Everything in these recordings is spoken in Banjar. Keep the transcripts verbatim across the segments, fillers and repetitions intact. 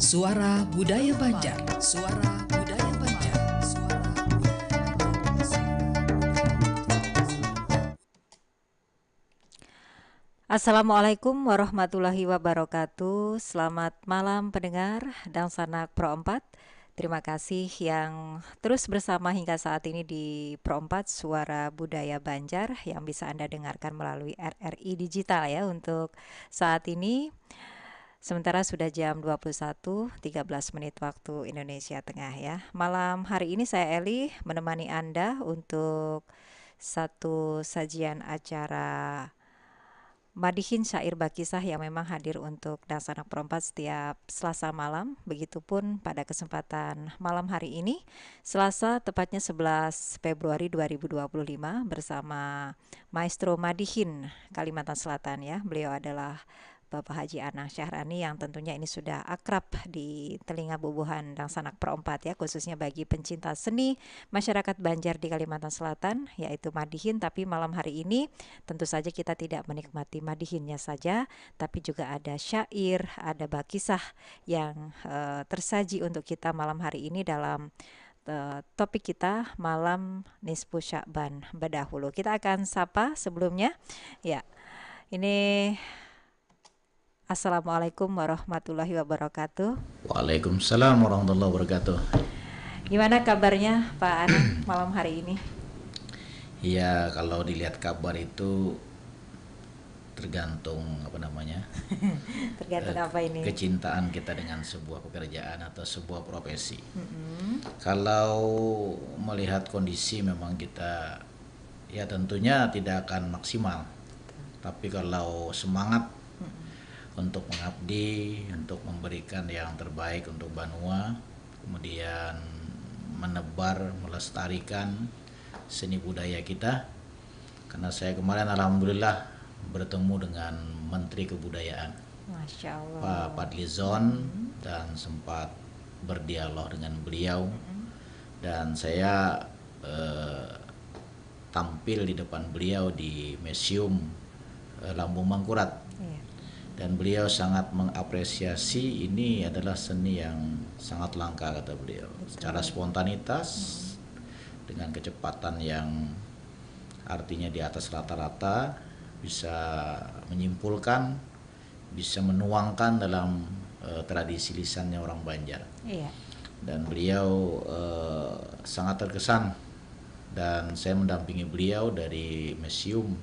Suara Budaya Banjar. Suara Budaya Banjar. Suara Budaya Banjar. Assalamualaikum warahmatullahi wabarakatuh. Selamat malam pendengar Dangsanak Pro empat. Terima kasih yang terus bersama hingga saat ini di Pro empat Suara Budaya Banjar yang bisa Anda dengarkan melalui R R I Digital ya untuk saat ini. Sementara sudah jam dua puluh satu tiga belas menit waktu Indonesia Tengah ya. Malam hari ini saya Eli menemani Anda untuk satu sajian acara Madihin Syair Bakisah yang memang hadir untuk Dangsanak Pro empat setiap Selasa malam. Begitupun pada kesempatan malam hari ini, Selasa tepatnya sebelas Februari dua ribu dua puluh lima bersama Maestro Madihin Kalimantan Selatan ya. Beliau adalah Bapak Haji Anang Syahrani yang tentunya ini sudah akrab di telinga bubuhan Dangsanak Pro empat ya, khususnya bagi pencinta seni masyarakat Banjar di Kalimantan Selatan, yaitu Madihin. Tapi malam hari ini tentu saja kita tidak menikmati Madihinnya saja, tapi juga ada syair, ada bakisah yang eh, tersaji untuk kita malam hari ini dalam eh, topik kita malam Nisfu Sya'ban bedahulu. Kita akan sapa sebelumnya. Ya. Ini Assalamualaikum warahmatullahi wabarakatuh. Waalaikumsalam warahmatullahi wabarakatuh. Gimana kabarnya Pak Anang malam hari ini? Ya, kalau dilihat kabar itu tergantung apa namanya Tergantung apa ini? kecintaan kita dengan sebuah pekerjaan atau sebuah profesi. Mm-mm. Kalau melihat kondisi memang kita ya tentunya tidak akan maksimal. Tapi kalau semangat Mm-mm. untuk mengabdi, untuk memberikan yang terbaik untuk banua, kemudian menebar, melestarikan seni budaya kita. Karena saya kemarin alhamdulillah bertemu dengan Menteri Kebudayaan Masya Allah. Pak Fadlizon Mm-mm. dan sempat berdialog dengan beliau Mm-mm. dan saya eh, tampil di depan beliau di Museum eh, Lambung Mangkurat. Iya. Dan beliau sangat mengapresiasi ini adalah seni yang sangat langka, kata beliau. Betul. Secara spontanitas, Mm-mm. dengan kecepatan yang artinya di atas rata-rata, bisa menyimpulkan, bisa menuangkan dalam eh, tradisi lisannya orang Banjar. Iya. Dan beliau eh, sangat terkesan dan saya mendampingi beliau dari Museum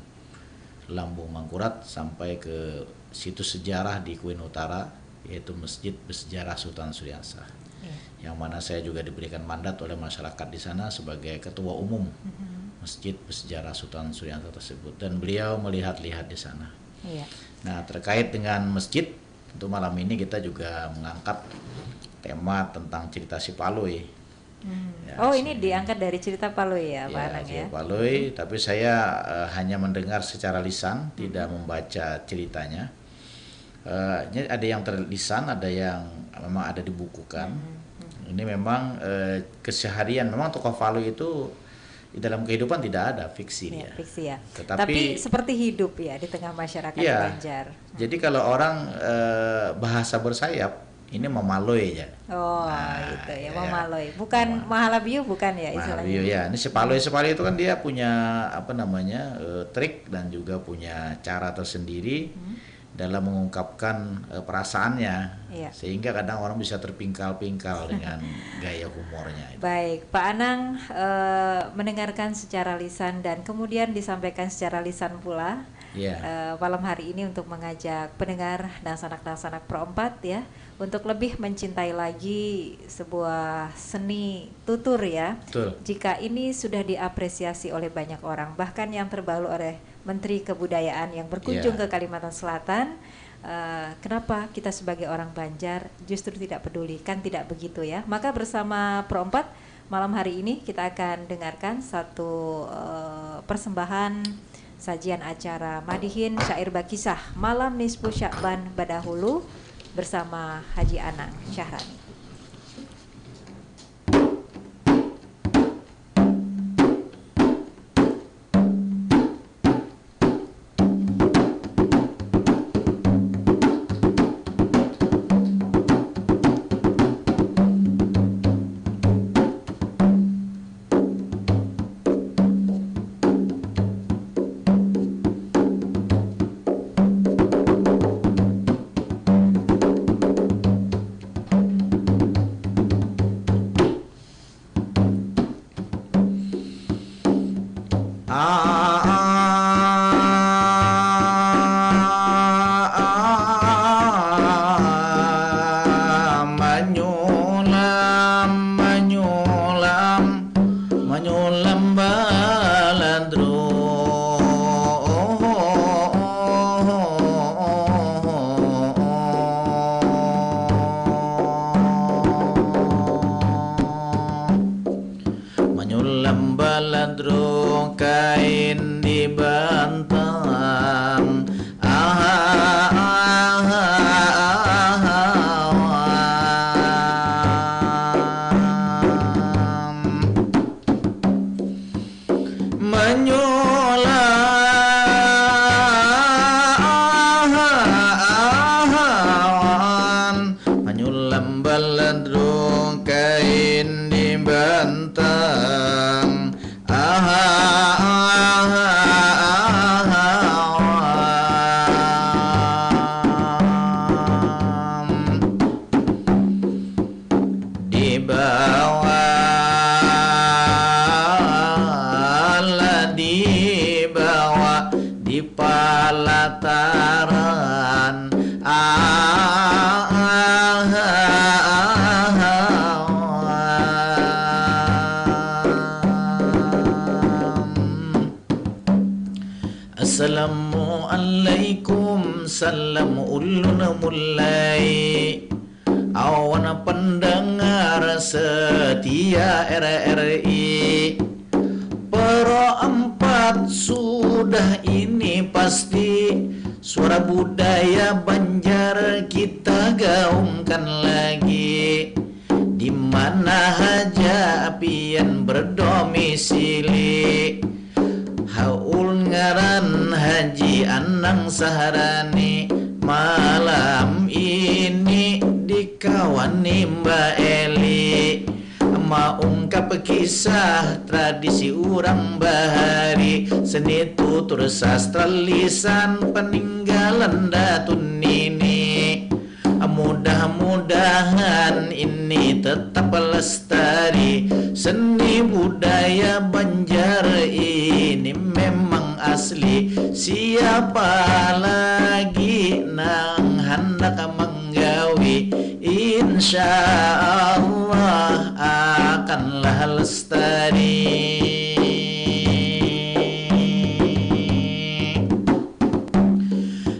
Lambung Mangkurat sampai ke situs sejarah di Kuin Utara, yaitu Masjid Bersejarah Sultan Suriansah. Iya. Yang mana saya juga diberikan mandat oleh masyarakat di sana sebagai ketua umum Mm-mm. Masjid Bersejarah Sultan Suriansah tersebut dan beliau melihat-lihat di sana. Iya. Nah, terkait dengan masjid, tentu malam ini kita juga mengangkat tema tentang cerita si Palui. Hmm. Ya, Oh, si- ini diangkat dari cerita Palui ya, Pak Ya, Anang Kiai ya? Palui, tapi saya eh, hanya mendengar secara lisan, tidak membaca ceritanya. Eh, ini ada yang terlisan, ada yang memang ada dibukukan. Hmm, hmm. Ini memang eh, keseharian. Memang tokoh Palui itu di dalam kehidupan tidak ada, fiksi Ya, dia. fiksi ya. Tetapi Tapi seperti hidup ya di tengah masyarakat Iya. Banjar. Jadi kalau orang eh, bahasa bersayap, ini memalui aja. Oh, Nah, gitu ya, ya. memalui. Bukan Mema- mahalabiu bukan ya istilahnya? Mahalabiu ya. Ini si Palui, si Palui itu kan dia punya apa namanya eh, trik dan juga punya cara tersendiri Hmm. dalam mengungkapkan eh, perasaannya, Iya. sehingga kadang orang bisa terpingkal-pingkal dengan gaya humornya itu. Baik, Pak Anang eh, mendengarkan secara lisan dan kemudian disampaikan secara lisan pula. Iya. Eh, malam hari ini untuk mengajak pendengar Dangsanak-Dangsanak Pro empat ya, untuk lebih mencintai lagi sebuah seni tutur ya. Betul. Jika ini sudah diapresiasi oleh banyak orang, bahkan yang terbaru oleh Menteri Kebudayaan yang berkunjung Iya. ke Kalimantan Selatan, eh, kenapa kita sebagai orang Banjar justru tidak peduli? Kan tidak begitu ya. Maka bersama Pro empat malam hari ini kita akan dengarkan satu eh, persembahan sajian acara Madihin Syair Bakisah Malam Nisfu Sya'ban Badahulu bersama Haji Anang Syahrani. Ah, ah, ah, ah, manyulam, manyulam, manyulam baladrung. Manyulam baladrung kain di bantang. Aha, aha, aha, aha. Manyulam, aha, aha, manyulam baladrung kain di bantang. Aha, aha, aha, dibawa lah, dibawa di palataran. Ah, ah, ah, ah, ah. Assalamualaikum, salam ulun mulai. Awan pendengar setia R R I. Pero empat sudah ini pasti, suara budaya Banjar kita gaungkan lagi. Di mana haja pian berdomisili, haul ngaran Haji Anang Sahrani. Malam ini dikawani Mbak Eli, maungkap kisah tradisi urang bahari, seni tutur sastra lisan peninggalan datu nini. Mudah-mudahan ini tetap lestari, seni budaya Banjar ini memang asli. Siapa lagi nang handak manggawi, insya Allah akanlah lestari.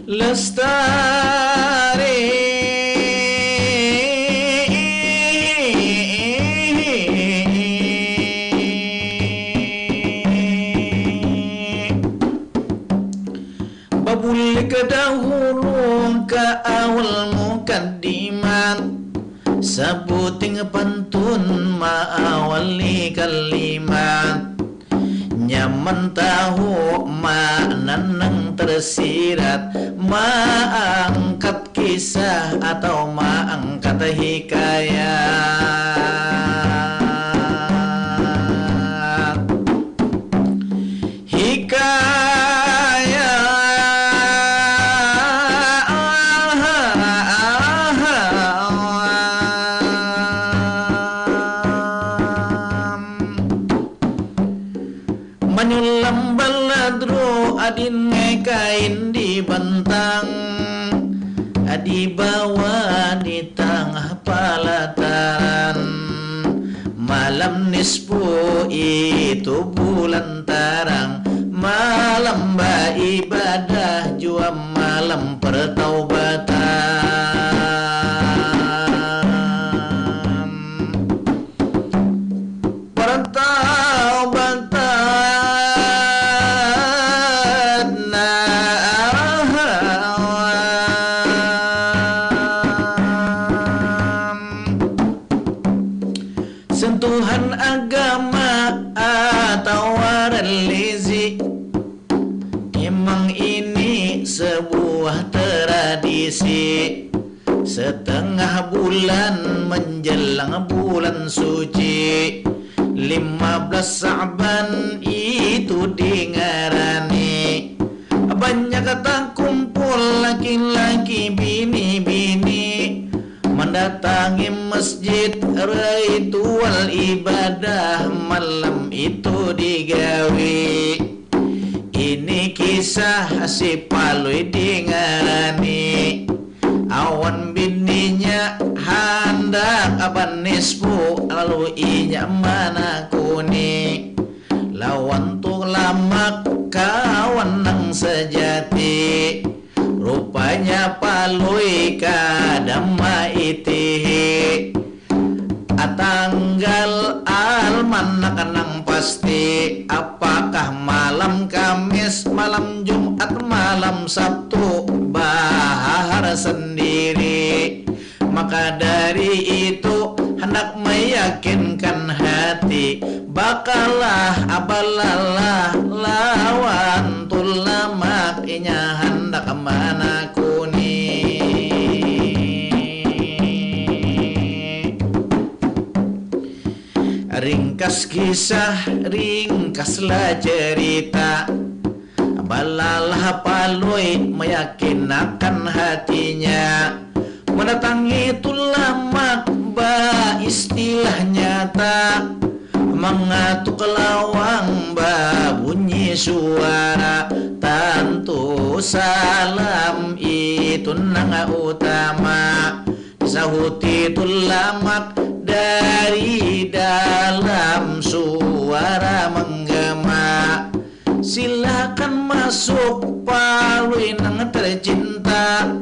Lestari. Babulik dahulu ka awal mukadimat, sabuting pantun maawali kalimat. Nyaman tahu makna nang tersirat, maangkat kisah atau maangkat hikayat. Hikayat. Manyulam baladru adin ngai kain di bantang, dibawa di tangah palataran. Malam nisfu itu bulan tarang, malam baibadah jua malam pertaubatan. Pertaubatan. Sentuhan agama atawa religi, emang ini sebuah tradisi. Setengah bulan menjelang bulan suci, lima belas Sa'ban itu dingarani. Banyak takumpul laki-laki, bini-bini, mandatangi masjid, ritual ibadah malam itu digawi. kisah si Palui dingarani awan bininya handak banispu, lalu inya manakuni lawan Tulamak kawan nang sejati. Rupanya Palui kada maitihi tanggal almanak nang pasti, apakah malam Kamis, malam Jumat, malam Sabtu, bahahar sendiri. Maka dari itu, handak meyakinkan hati, bakalah abalalah lawan Tulamak, inya handak manakuni. Ringkas kisah, ringkaslah cerita, balalah Palui meyakinakan hatinya, mendatangi Tulamak baistilah nyata, mangatuk lawang babunyi suara, tantu salam itu nang utama. Sahuti Tulamak dari dalam suara menggema, silakan masuk Palui nang tercinta.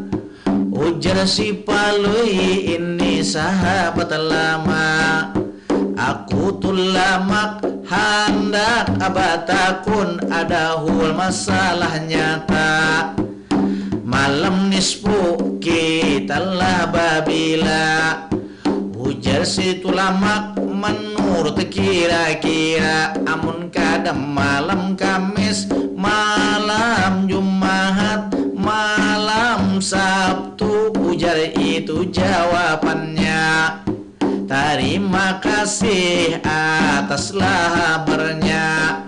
Ujar si Palui ini sahabat lama. Aku Tulamak handak batakun, ada hul masalah nyata. Malam nisfu kita lah babila. Ujar si Tulamak menurut kira-kira, amun kada malam Kamis, malam Jumahat, malam Sabtu, ujar itu jawabannya. Tarima kasih atas habarnya.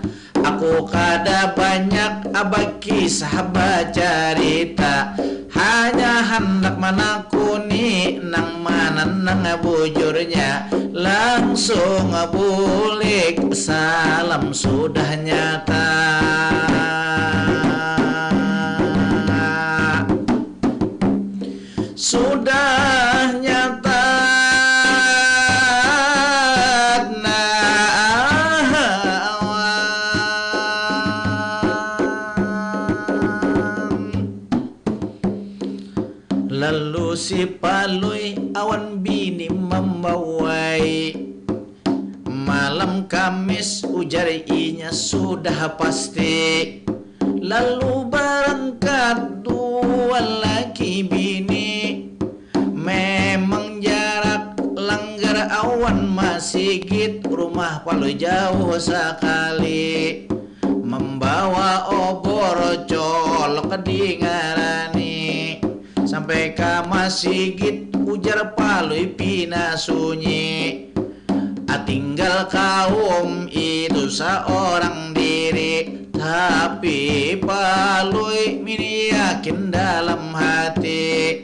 Aku kada banyak bakisah bacarita, hanya handak manakuni nang mana nang bujurnya. Langsung bulik, salam sudah nyata. Sudah nyata. Lalu si Palui awan bini mambawai. Malam Kamis, ujar inya, sudah pasti. Lalu barangkat dua laki bini. Memang jarak langgar awan masigit, rumah Palui jauh sakali. Membawa obor colok dingarani. Sampai ka masigit, ujar Palui pina sunyi. Atinggal kaum itu saorang diri, tapi Palui mini yakin dalam hati.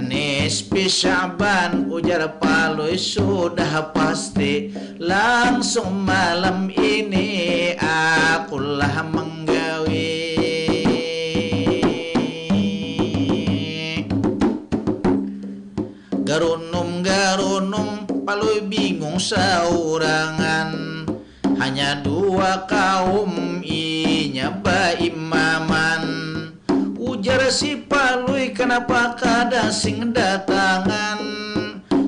Nisfi Sya'ban, ujar Palui, sudah pasti. Langsung malam ini aku lah menggawi. Garunum-garunum Palui bingung saurangan. Hanya dua kaum inya baimaman. Ujar si Palui, kenapa kada sing datangan?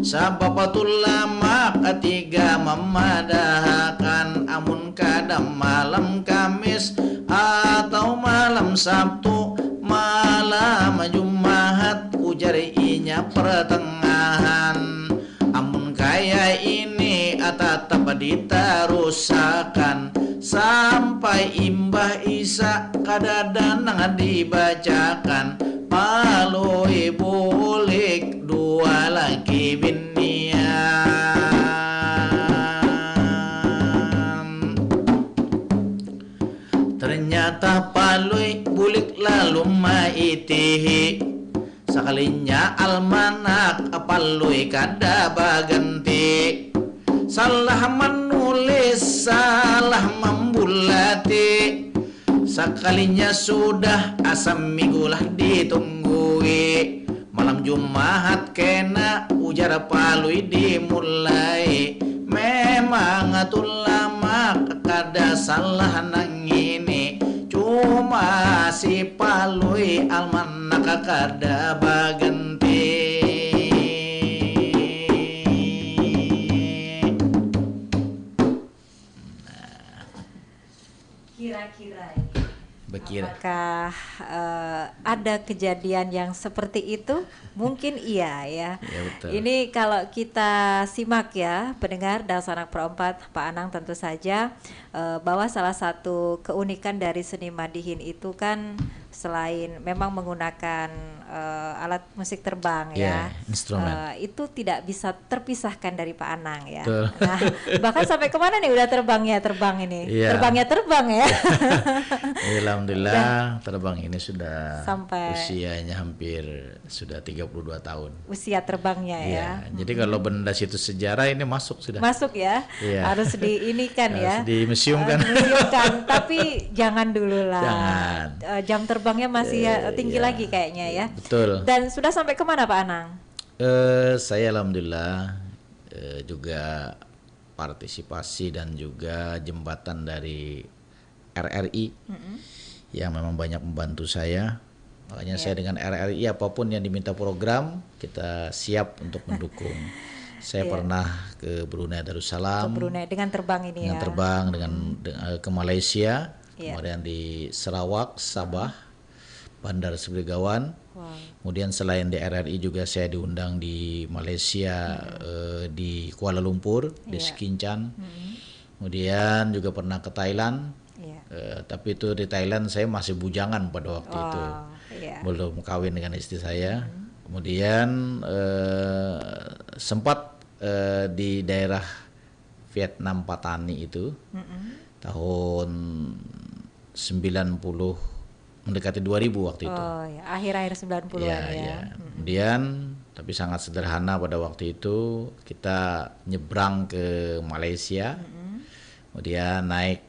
Sabab Tulamak tiga mamadahakan, amun kada malam Kamis atau malam Sabtu, malam Jumahat, ujar inya pertengahan. Amun kaya ini tatap ditarusakan sampai imbah isa, kadada nang dibacakan. Palui bulik dua laki binian. Ternyata Palui bulik lalu maitihi. Sakalinya almanak Palui kada baganti. Salah manulis, salah mambulati. Sakalinya sudah asam minggu lah ditunggui. Malam Jumahat kena ujar Palui dimulai. Memang tulamak kada salah nang ini. Cuma si Palui almanak kada baganti. Kira-kira ini. Bekira. Apakah eh, ada kejadian yang seperti itu? Mungkin iya ya. Ya, betul. Ini kalau kita simak ya, pendengar Dangsanak Pro empat, Pak Anang, tentu saja eh, bahwa salah satu keunikan dari seni madihin itu kan selain memang menggunakan eh, alat musik terbang ya, Ya, instrumen. eh, itu tidak bisa terpisahkan dari Pak Anang ya. Betul. Nah, bahkan sampai kemana nih udah terbangnya terbang ini? Iya. Terbangnya terbang ya. Ya, alhamdulillah terbang ini sudah Sampai- usianya hampir sudah tiga puluh dua tahun. Usia terbangnya ya. Iya, jadi kalau benda situs sejarah ini masuk sudah. Masuk ya, Iya. harus diinikan ya. Harus dimuseumkan. Eh, museumkan. Tapi jangan dulu lah. Jangan. Eh, jam terbangnya masih ya, Eh, tinggi iya. Lagi kayaknya ya. Betul. Dan sudah sampai kemana Pak Anang? Eh, saya alhamdulillah eh, juga partisipasi dan juga jembatan dari R R I yang memang banyak membantu saya. Makanya Iya. Saya dengan R R I apapun yang diminta program kita siap untuk mendukung. Saya Iya. Pernah ke Brunei Darussalam Ke Brunei dengan terbang ini dengan ya. Terbang dengan de- eh, ke Malaysia, Iya. Kemudian di Sarawak, Sabah, Bandar Sri Begawan. Wow. Kemudian selain di R R I juga saya diundang di Malaysia eh, di Kuala Lumpur, di Iya. Sekincan. Mm-mm. Kemudian juga pernah ke Thailand. Iya. Eh, tapi itu di Thailand saya masih bujangan pada waktu itu. Wow, iya. Belum kawin dengan istri saya. Kemudian eh, sempat eh, di daerah Vietnam Patani itu Mm-mm. tahun sembilan puluh mendekati dua ribu waktu itu. Oh ya, akhir-akhir sembilan puluhan Ya, ya. ya. Kemudian tapi sangat sederhana pada waktu itu kita nyebrang ke Malaysia. Mm-mm. Kemudian naik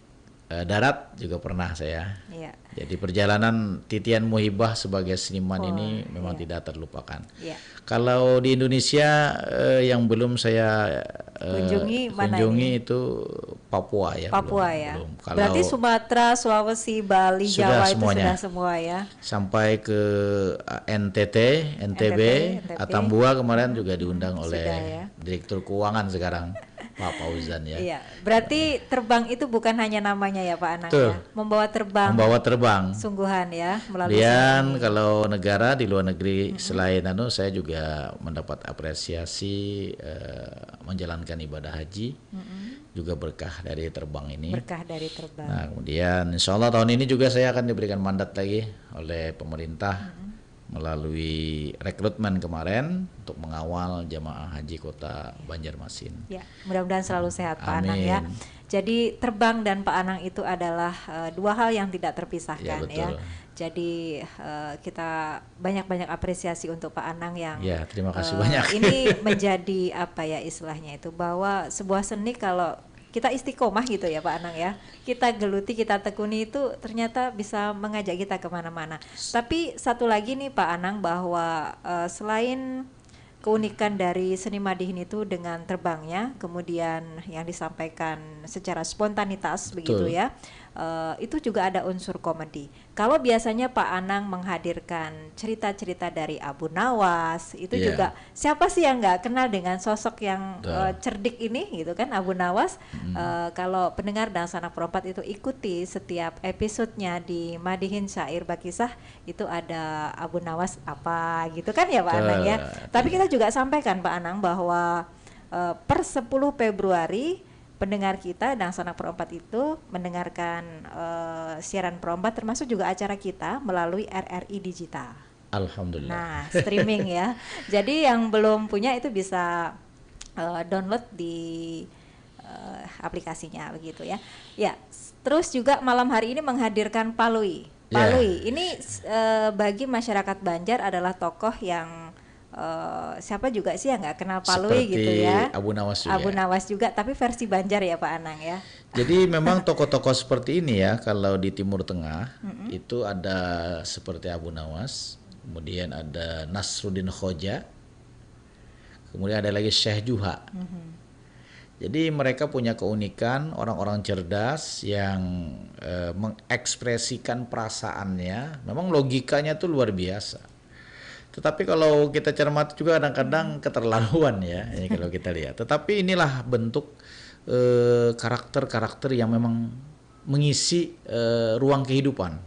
eh, darat juga pernah saya. Iya. Jadi perjalanan titian muhibah sebagai seniman Wah, ini memang iya. Tidak terlupakan. Iya. Kalau di Indonesia eh, yang belum saya eh, Kunjungi mana kunjungi ini? Itu Papua ya. Papua belum, ya. belum. Kalau Berarti Sumatera, Sulawesi, Bali, Sudah Jawa itu semuanya. Sudah semua ya. Sampai ke eh, N T T, N T B, N T B, N T B. Atambua kemarin juga diundang oleh Sudah ya. Direktur Keuangan sekarang Pak Fauzan ya. Iya, berarti terbang itu bukan hanya namanya ya Pak Anang Betul. Ya. Membawa terbang. Membawa terbang. Sungguhan ya melalui Kemudian seni. Kalau negara di luar negeri selain anu saya juga mendapat apresiasi eh, menjalankan ibadah haji juga berkah dari terbang ini. Berkah dari terbang. Nah, kemudian insya Allah tahun ini juga saya akan diberikan mandat lagi oleh pemerintah melalui rekrutmen kemarin untuk mengawal jamaah haji kota Banjarmasin. Ya, mudah-mudahan selalu sehat Pak Anang Amin. Ya. Jadi terbang dan Pak Anang itu adalah uh, dua hal yang tidak terpisahkan Ya, betul. Ya. Jadi uh, kita banyak-banyak apresiasi untuk Pak Anang yang Ya, terima kasih uh, banyak. Ini menjadi apa ya istilahnya itu bahwa sebuah seni kalau kita istiqomah gitu ya Pak Anang ya. Kita geluti, kita tekuni itu ternyata bisa mengajak kita kemana-mana. Tapi satu lagi nih Pak Anang bahwa uh, selain keunikan dari seni madihin itu dengan terbangnya, kemudian yang disampaikan secara spontanitas begitu Betul. Ya, uh, itu juga ada unsur komedi. Kalau biasanya Pak Anang menghadirkan cerita-cerita dari Abu Nawas, itu Iya. Juga siapa sih yang nggak kenal dengan sosok yang Betul. uh, cerdik ini gitu kan, Abu Nawas. Uh, kalau pendengar Dangsanak Pro empat itu ikuti setiap episodenya di Madihin Syair Bakisah, itu ada Abu Nawas apa gitu kan ya Pak Anang ya. Betul. Tapi kita juga sampaikan Pak Anang bahwa uh, per sepuluh Februari pendengar kita Dangsanak Pro empat itu mendengarkan uh, siaran Pro empat termasuk juga acara kita melalui R R I Digital. Alhamdulillah. Nah, streaming ya. Jadi yang belum punya itu bisa uh, download di uh, aplikasinya begitu ya. Ya, s- terus juga malam hari ini menghadirkan Palui. Ya. Palui ini uh, bagi masyarakat Banjar adalah tokoh yang uh, siapa juga sih yang nggak kenal Palui Seperti gitu ya. Abu Nawas juga. Abu Nawas juga, tapi versi Banjar ya Pak Anang ya. Jadi memang tokoh-tokoh seperti ini ya, kalau di Timur Tengah itu ada seperti Abu Nawas, kemudian ada Nasruddin Khoja, kemudian ada lagi Syekh Juha. Jadi mereka punya keunikan, orang-orang cerdas yang eh, mengekspresikan perasaannya. Memang logikanya tuh luar biasa. Tetapi kalau kita cermati juga kadang-kadang keterlaluan ya, ini kalau kita lihat. Tetapi inilah bentuk eh, karakter-karakter yang memang mengisi eh, ruang kehidupan.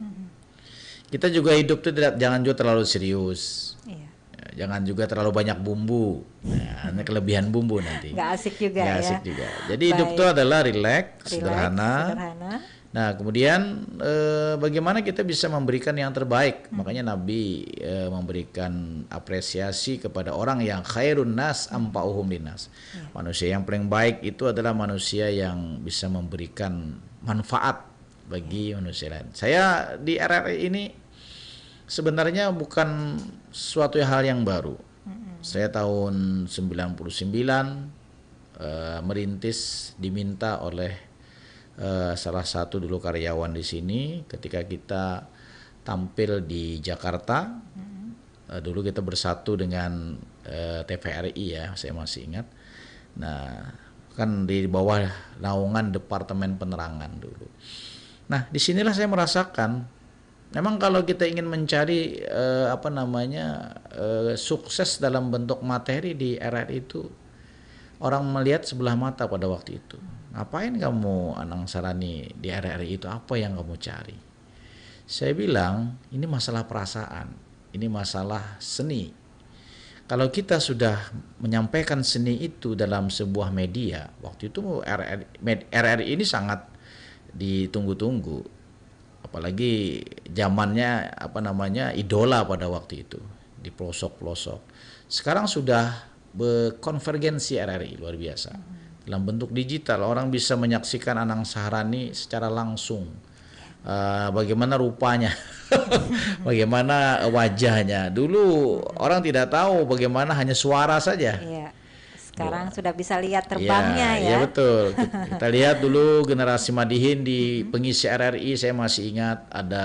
Kita juga hidup tuh tidak, jangan juga terlalu serius. Iya. Ya, jangan juga terlalu banyak bumbu. Nah, ini kelebihan bumbu nanti. Nggak asik juga Nggak ya. asik juga. Jadi hidup Baik. tuh adalah rileks, Relax, sederhana. Sederhana. Nah, kemudian eh, bagaimana kita bisa memberikan yang terbaik? Makanya Nabi eh, memberikan apresiasi kepada orang yang khairun nas anfa'uhum linnas. Manusia yang paling baik itu adalah manusia yang bisa memberikan manfaat bagi manusia lain. Saya di R R I ini sebenarnya bukan suatu hal yang baru. Saya tahun sembilan puluh sembilan eh, merintis, diminta oleh eh, salah satu dulu karyawan di sini, ketika kita tampil di Jakarta. Eh, dulu kita bersatu dengan eh, T V R I ya, saya masih ingat. Nah, kan di bawah naungan Departemen Penerangan dulu. Nah, disinilah saya merasakan, memang kalau kita ingin mencari eh, apa namanya eh, sukses dalam bentuk materi di R R I itu, orang melihat sebelah mata pada waktu itu. Ngapain kamu, Anang Sarani, di R R I itu? Apa yang kamu cari? Saya bilang, ini masalah perasaan, ini masalah seni. Kalau kita sudah menyampaikan seni itu dalam sebuah media, waktu itu R R I, med- R R I ini sangat ditunggu-tunggu. Apalagi zamannya apa namanya idola pada waktu itu, di pelosok-pelosok. Sekarang sudah berkonvergensi R R I luar biasa. Dalam bentuk digital, orang bisa menyaksikan Anang Sarani secara langsung. Eh, bagaimana rupanya, bagaimana wajahnya. Dulu orang tidak tahu bagaimana, hanya suara saja. Iya. Sekarang sudah bisa lihat terbangnya ya. Iya, betul. Kita lihat dulu generasi Madihin di pengisi R R I, saya masih ingat ada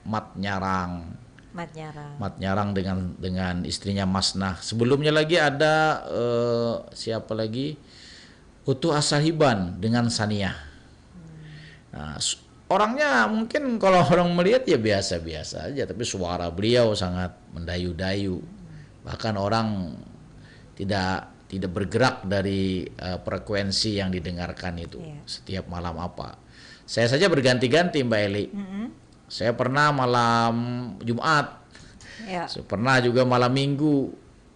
Mat Nyarang. Mat Nyarang. Mat Nyarang dengan dengan istrinya Masnah. Sebelumnya lagi ada eh, siapa lagi? Utuh Asahiban dengan Sania. Nah, s- orangnya mungkin kalau orang melihat ya biasa-biasa aja, tapi suara beliau sangat mendayu-dayu. Bahkan orang tidak tidak bergerak dari eh, frekuensi yang didengarkan itu Iya. setiap malam apa. Saya saja berganti-ganti, Mbak Eli. Mm-mm. Saya pernah malam Jumat, Ya. saya pernah juga malam Minggu,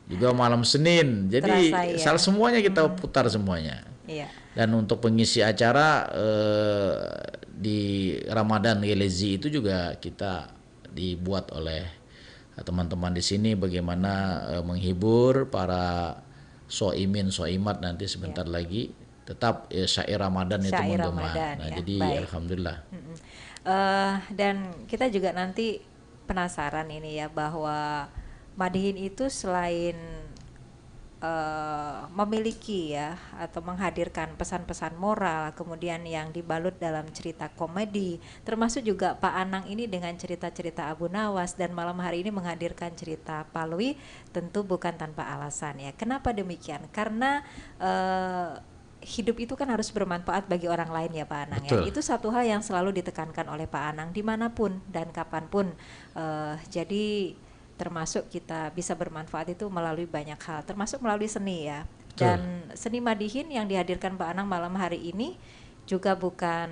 juga malam Senin. Jadi Terasa, ya. Salah semuanya kita putar semuanya. Iya. Dan untuk pengisi acara eh, di Ramadan Gelezi itu juga kita dibuat oleh eh, teman-teman di sini bagaimana eh, menghibur para soimin soimat nanti sebentar lagi. Tetap eh, syair Ramadan itu Syair menggema. Ramadan, Nah, ya. Jadi Baik. Alhamdulillah. Mm-mm. Eh, dan kita juga nanti penasaran ini ya, bahwa Madihin itu selain eh, memiliki ya atau menghadirkan pesan-pesan moral, kemudian yang dibalut dalam cerita komedi, termasuk juga Pak Anang ini dengan cerita-cerita Abu Nawas, dan malam hari ini menghadirkan cerita Palui, tentu bukan tanpa alasan ya. Kenapa demikian? Karena eh, hidup itu kan harus bermanfaat bagi orang lain ya, Pak Anang, ya. Betul. Itu satu hal yang selalu ditekankan oleh Pak Anang dimanapun dan kapanpun. Eh, jadi termasuk kita bisa bermanfaat itu melalui banyak hal, termasuk melalui seni ya. Betul. Dan seni Madihin yang dihadirkan Pak Anang malam hari ini juga bukan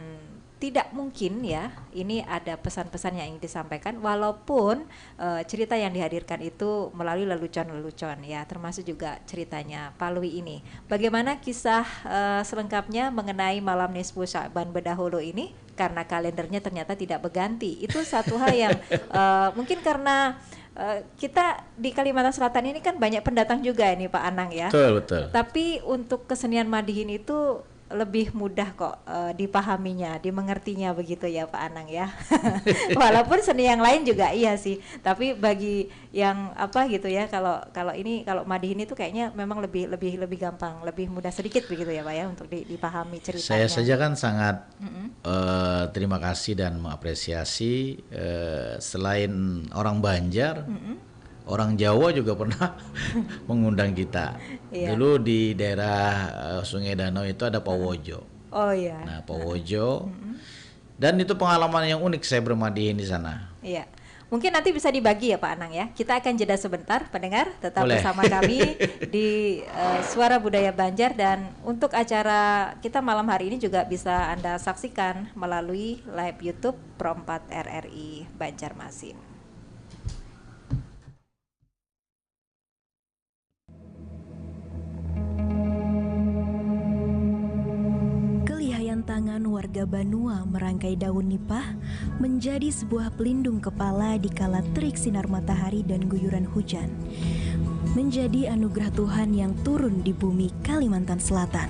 tidak mungkin ya, ini ada pesan-pesan yang ingin disampaikan, walaupun eh, cerita yang dihadirkan itu melalui lelucon-lelucon ya, termasuk juga ceritanya Palui ini. Bagaimana kisah eh, selengkapnya mengenai malam nisfu Sya'ban bedahulu ini? Karena kalendernya ternyata tidak berganti. Itu satu hal yang eh, mungkin karena eh, kita di Kalimantan Selatan ini kan banyak pendatang juga ini, Pak Anang, ya. Betul, betul. Tapi untuk kesenian Madihin itu lebih mudah kok uh, dipahaminya, dimengertinya begitu ya Pak Anang ya. Walaupun seni yang lain juga iya sih, tapi bagi yang apa gitu ya, kalau kalau ini kalau Madih ini tuh kayaknya memang lebih lebih lebih gampang, lebih mudah sedikit begitu ya Pak ya untuk di, dipahami ceritanya. Saya saja kan sangat mm -mm. Uh, terima kasih dan mengapresiasi uh, selain orang Banjar, mm -mm. Orang Jawa juga pernah mengundang kita. Iya. Dulu di daerah uh, Sungai Danau itu ada Pawojo. Oh iya. Nah, Pawojo. Dan itu pengalaman yang unik saya bermadihin di sana. Iya. Mungkin nanti bisa dibagi ya Pak Anang ya. Kita akan jeda sebentar, pendengar, tetap Boleh. bersama kami di uh, Suara Budaya Banjar, dan untuk acara kita malam hari ini juga bisa Anda saksikan melalui live YouTube Pro empat R R I Banjarmasin. Kelihayan tangan warga Banua merangkai daun nipah menjadi sebuah pelindung kepala di kala terik sinar matahari dan guyuran hujan. Menjadi anugerah Tuhan yang turun di bumi Kalimantan Selatan.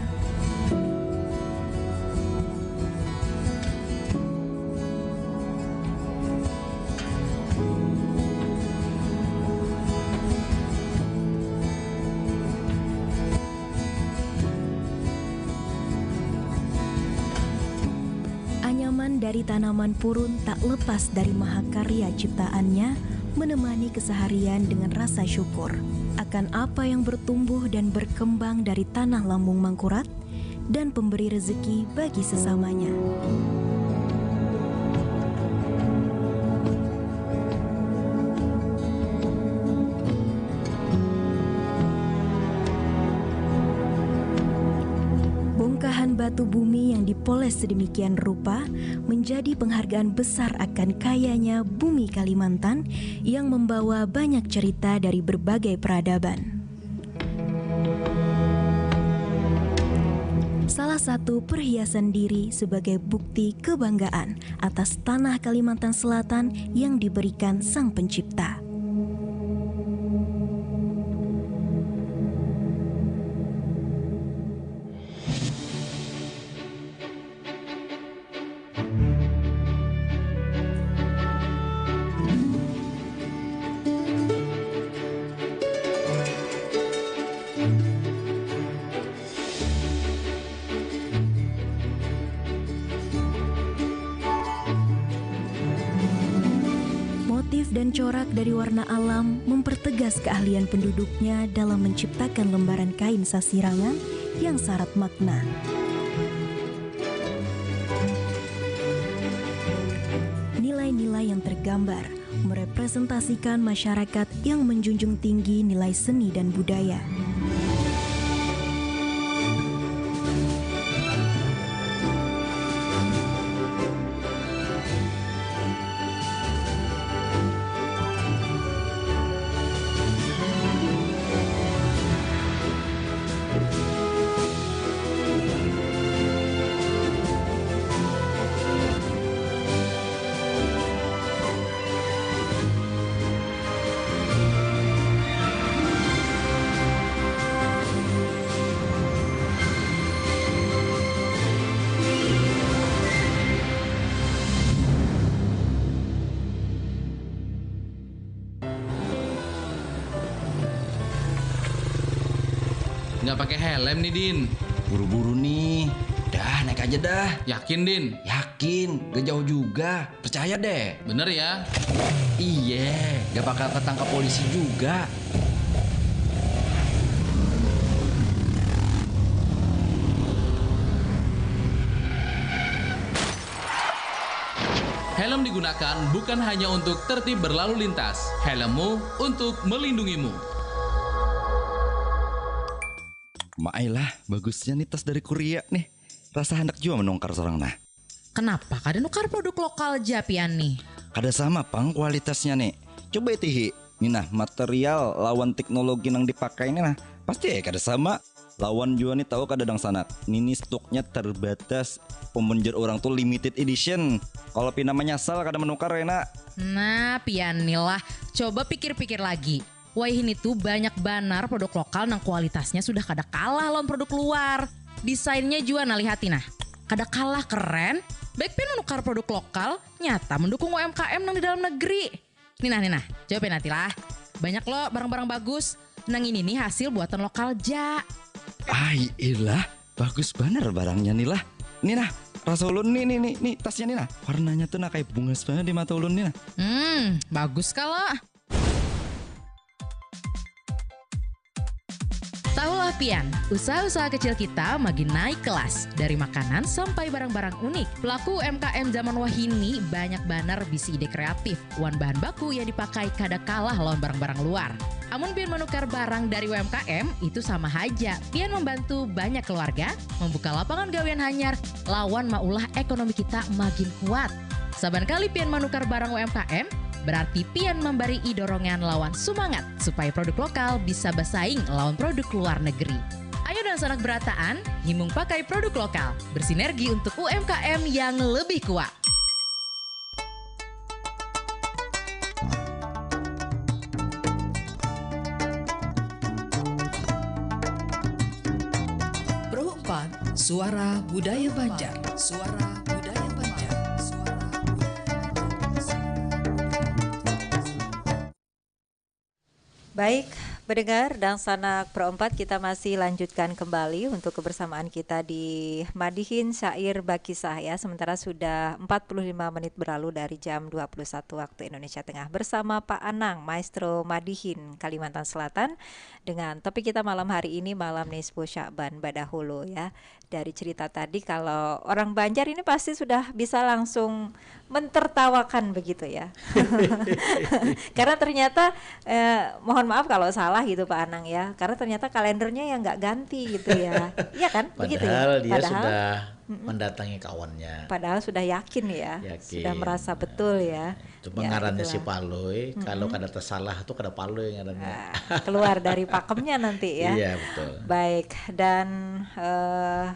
Anyaman dari tanaman purun tak lepas dari mahakarya ciptaannya, menemani keseharian dengan rasa syukur akan apa yang bertumbuh dan berkembang dari tanah lambung Mangkurat dan pemberi rezeki bagi sesamanya. Bongkahan batu bumi yang dipoles sedemikian rupa menjadi penghargaan besar akan kayanya bumi Kalimantan yang membawa banyak cerita dari berbagai peradaban. Salah satu perhiasan diri sebagai bukti kebanggaan atas tanah Kalimantan Selatan yang diberikan Sang Pencipta. Motif dan corak dari warna alam mempertegas keahlian penduduknya dalam menciptakan lembaran kain sasirangan yang syarat makna. Nilai-nilai yang tergambar merepresentasikan masyarakat yang menjunjung tinggi nilai seni dan budaya. Nggak pakai helm nih, Din. Buru-buru nih. Dah, naik aja dah. Yakin, Din? Yakin, gak jauh juga. Percaya deh. Bener ya? Iye, gak bakal ketangkap polisi juga. Helm digunakan bukan hanya untuk tertib berlalu lintas. Helmmu untuk melindungimu. Maailah, bagusnya nih tas dari Korea nih. Rasa handak jua menukar sorang nah. Kenapa kada nukar produk lokal ja pian nih? Kada sama pang kualitasnya nih. Coba itihi, nih nah material lawan teknologi nang dipakai nih nah. Pasti ya kada sama. Lawan jua nih tahu kada dangsanak. Nini stoknya terbatas. Umun jar urang tuh limited edition. Kalau pina manyasal kada menukar ya nak. Nah pian nih lah. Coba pikir-pikir lagi. Wayah ini tuh banyak banar produk lokal nang kualitasnya sudah kada kalah lawan produk luar. Desainnya jua nah lihati nah. Kada kalah keren. Baik pian menukar produk lokal, nyata mendukung U M K M nang di dalam negeri. Nih nah, nih nah, coba pian hati lah. Banyak lo barang-barang bagus. Nang ini nih hasil buatan lokal ja. Ai ilah, bagus banar barangnya nih lah. Nih nah, rasa ulun nih nih nih nih tasnya nih nah. Warnanya tuh nah kayak bungas banget di mata ulun nih nah. Hmm, bagus kalo. Tahulah pian, usaha-usaha kecil kita makin naik kelas, dari makanan sampai barang-barang unik. Pelaku U M K M zaman wahini banyak banar bisi ide kreatif, wan bahan baku yang dipakai kada kalah lawan barang-barang luar. Amun pian menukar barang dari U M K M, itu sama haja pian membantu banyak keluarga, membuka lapangan gawian hanyar, lawan maulah ekonomi kita makin kuat. Saban kali pian menukar barang U M K M, berarti pian memberi dorongan lawan sumangat supaya produk lokal bisa bersaing lawan produk luar negeri. Ayo dan sanak berataan, himung pakai produk lokal, bersinergi untuk U M K M yang lebih kuat. Pro empat, Suara Budaya Banjar. Suara Budaya Banjar. Suara Budaya Banjar. Baik, pendengar dan sanak Pro empat, kita masih lanjutkan kembali untuk kebersamaan kita di Madihin Syair Bakisah ya. Sementara sudah empat puluh lima menit berlalu dari jam dua puluh satu waktu Indonesia Tengah bersama Pak Anang, Maestro Madihin Kalimantan Selatan, dengan topik kita malam hari ini, malam Nisfu Sya'ban badahulu ya. Dari cerita tadi, kalau orang Banjar ini pasti sudah bisa langsung mentertawakan begitu ya. Karena ternyata eh, mohon maaf kalau salah gitu Pak Anang ya. Karena ternyata kalendernya yang nggak ganti gitu ya. Iya kan? Begitu ya? Padahal dia Padahal sudah Mm-mm. mendatangi kawannya. Padahal sudah yakin ya. Yakin. Sudah merasa betul ya. Cuma Ya, ngarannya itulah. Si Palui, kalau Mm-mm. kada tersalah tuh kada Palui ngarannya. Nah, keluar dari pakemnya nanti ya. Iya, betul. Baik, dan eh,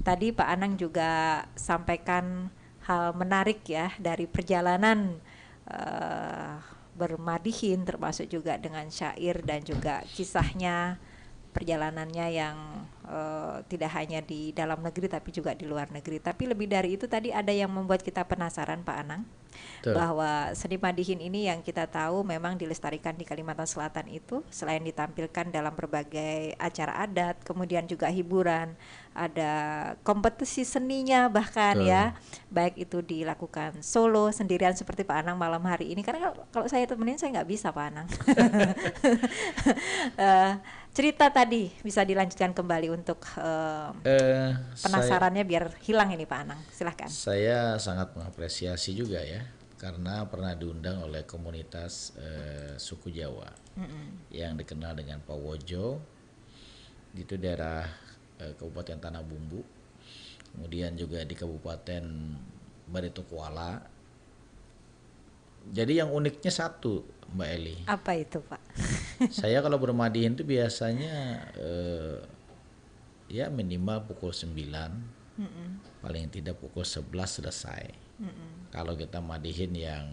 tadi Pak Anang juga sampaikan hal menarik ya dari perjalanan eh, bermadihin, termasuk juga dengan syair dan juga kisahnya, perjalanannya yang eh, tidak hanya di dalam negeri tapi juga di luar negeri. Tapi lebih dari itu, tadi ada yang membuat kita penasaran, Pak Anang, Betul. bahwa seni madihin ini yang kita tahu memang dilestarikan di Kalimantan Selatan itu, selain ditampilkan dalam berbagai acara adat, kemudian juga hiburan, ada kompetisi seninya bahkan Betul. Ya, baik itu dilakukan solo, sendirian seperti Pak Anang malam hari ini. Karena kalau, kalau saya temenin, saya nggak bisa, Pak Anang. Eh, cerita tadi bisa dilanjutkan kembali untuk eh, Eh, saya, penasarannya biar hilang ini, Pak Anang. Silahkan. Saya sangat mengapresiasi juga ya, karena pernah diundang oleh komunitas eh, suku Jawa Mm-mm. yang dikenal dengan Pawojo, itu daerah eh, Kabupaten Tanah Bumbu, kemudian juga di Kabupaten Baritokuala. Jadi yang uniknya satu, Mbak Eli. Apa itu, Pak? Saya kalau bermadihin tuh biasanya eh, ya minimal pukul sembilan, Mm-mm. paling tidak pukul sebelas selesai. Mm-mm. Kalau kita madihin yang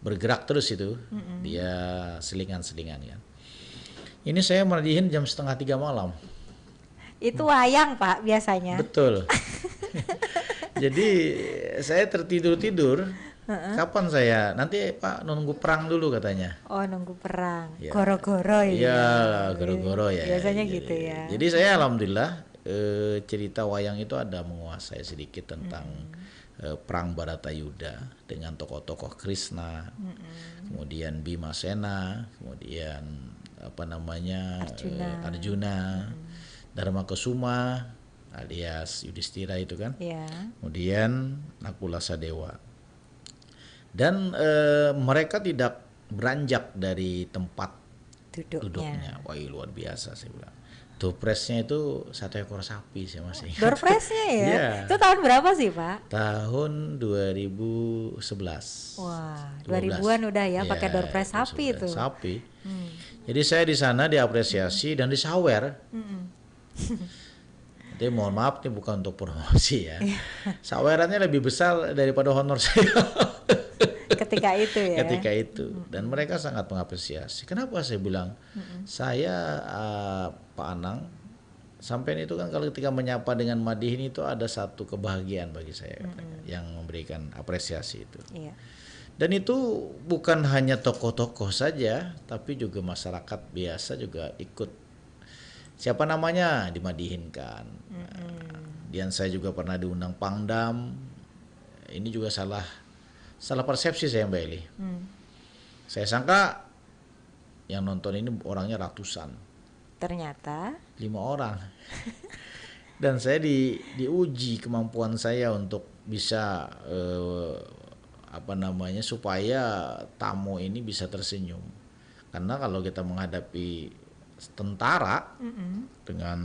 bergerak terus itu, Mm-mm. dia selingan-selingan kan. Ini saya madihin jam setengah tiga malam. Itu wayang, Pak, biasanya. Betul. Jadi saya tertidur-tidur. Kapan saya? Nanti Pak nunggu perang dulu katanya. Oh, nunggu perang. Ya. Goro-goro ya. Iya, goro-goro ya. Biasanya Jadi, gitu ya. Jadi saya alhamdulillah eh, cerita wayang itu ada menguasai sedikit tentang eh, perang Baratayuda dengan tokoh-tokoh Krishna, kemudian Bima Sena, kemudian apa namanya eh, Arjuna. Arjuna, Dharma Kesuma alias Yudhistira itu kan. Ya. Kemudian Nakula Sadewa. Dan eh, mereka tidak beranjak dari tempat Duduknya. duduknya. Wah, luar biasa saya bilang. Door prize-nya itu satu ekor sapi, saya masih ingat. Door prize-nya ya? Iya. Itu tahun berapa sih, Pak? Tahun dua ribu sebelas. Wah, Dua belas. dua ribuan udah ya, Iya, pakai door prize sapi dua belas itu. Sapi. Hmm. Jadi saya di sana diapresiasi dan disawer. Mm-mm. Jadi mohon maaf nih, bukan untuk promosi ya. Iya. Sawerannya lebih besar daripada honor saya Ketika itu ya. ketika itu. Dan mereka sangat mengapresiasi. Kenapa saya bilang saya eh, Pak Anang Sampean itu kan kalau ketika menyapa dengan madihin itu ada satu kebahagiaan bagi saya katanya, yang memberikan apresiasi itu. Iya. Dan itu bukan hanya tokoh-tokoh saja, tapi juga masyarakat biasa juga ikut. Siapa namanya dimadihinkan. Dan saya juga pernah diundang Pangdam. Ini juga salah salah persepsi saya, Mbak Eli. Saya sangka yang nonton ini orangnya ratusan. Ternyata lima orang. Dan saya di diuji kemampuan saya untuk bisa eh, apa namanya, supaya tamu ini bisa tersenyum. Karena kalau kita menghadapi tentara dengan